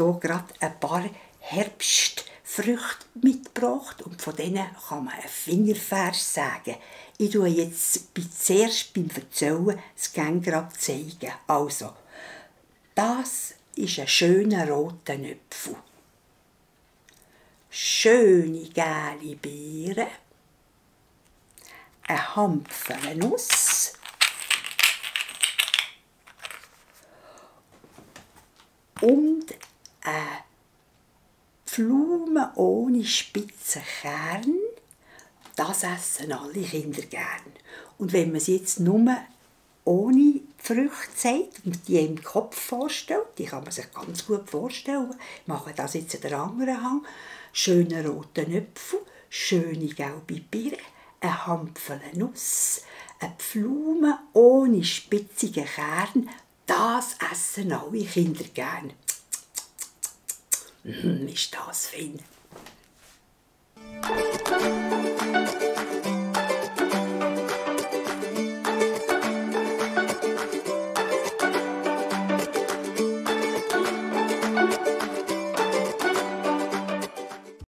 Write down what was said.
habe hier gerade ein paar Herbstfrüchte mitgebracht und von denen kann man einen Fingervers sagen. Ich tue jetzt zuerst beim Erzählen das Gang gerade zeigen. Also, das ist ein schöner roter Apfel. Schöne gelbe Beeren. Eine Hampfele Nuss. Und eine Pflaume ohne spitzen Kern. Das essen alle Kinder gern. Und wenn man es jetzt nur ohne Früchte sagt und die im Kopf vorstellt, die kann man sich ganz gut vorstellen. Ich mache das jetzt in der anderen Hand. Schöne rote Äpfel, schöne gelbe Birnen, eine Hampfele Nuss, eine Pflaume ohne spitzigen Kern. Das essen alle Kinder gern. Ist das fein.